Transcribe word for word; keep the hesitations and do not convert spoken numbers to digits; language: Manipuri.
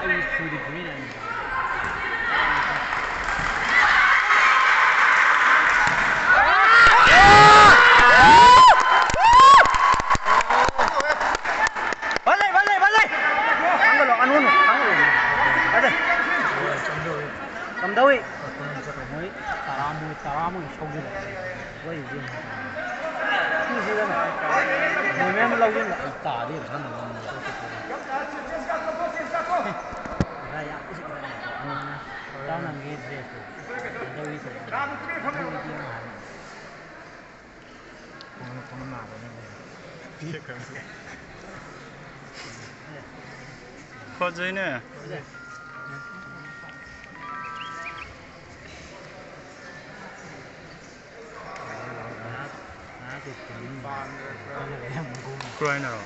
ꯑꯩ ꯐꯨꯗꯤ ꯐꯨꯏꯅꯦ꯫ ꯕꯜꯂꯩ, ꯕꯜꯂꯩ, ꯕꯜꯂꯩ! ꯊꯥꯡꯒꯠꯂꯣ, ꯑꯅꯨ, ꯑꯅꯨ, ꯊꯥꯡꯒꯠꯂꯣ꯫ ꯕꯜꯂꯩ꯫ ꯀꯝꯗꯧꯏ? ꯃꯣꯏ ꯇꯔꯥꯃꯨꯛ, ꯇꯔꯥꯃꯨꯛ ꯁꯧꯖꯤꯜꯂꯛꯑꯦ꯫ ꯍꯣꯏ, ꯏꯕꯦꯝꯃ꯫ ꯃꯣꯏ ꯃꯌꯥꯝ ꯂꯧꯁꯤꯜꯂꯛꯑꯦ꯫ ꯇꯥꯗꯦ, ꯁꯥꯟꯅꯕ ꯉꯝꯗꯦ꯫ ꯉꯁꯥꯏ ꯌꯥꯝ ꯎꯁꯤꯠꯇꯕ ꯅꯠꯇ꯭ꯔꯣ? ꯏꯇꯥꯎ ꯅꯪꯒꯤ ꯗ꯭ꯔꯦꯁꯇꯣ ꯀꯩꯗꯧꯔꯤ? ꯐꯖꯩꯅꯦ꯫ ꯀ꯭ꯔꯥꯏꯅꯔꯣ?